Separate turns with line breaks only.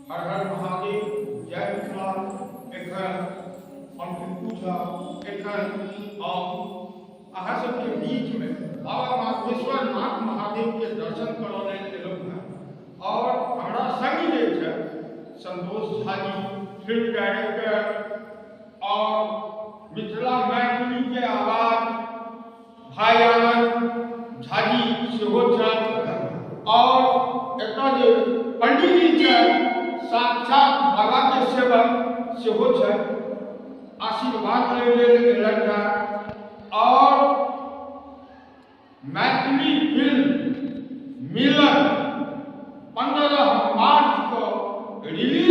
हर हर महादेव, जय मिथिला। एखन हम टिंकू झा, एखन हम अहाँ सबके बीचमे बाबा माधवेश्वर नाथ महादेव के दर्शन करऽ लेल एलहुँ हेँ। और हमरा संग जे छै संतोष झा जी, फिल्म डायरेक्टर और मिथिला मैथिली के आवाज भाई आनंद झा जी सेहो छथि। और एतऽ जे पंडित जी छथि, साक्षात बाबा के सेवक सेहो छथि, आशीर्वाद लै लेल एलथि हेँ। और मैथिली फिल्म मिलन 15 मार्च को रिलीज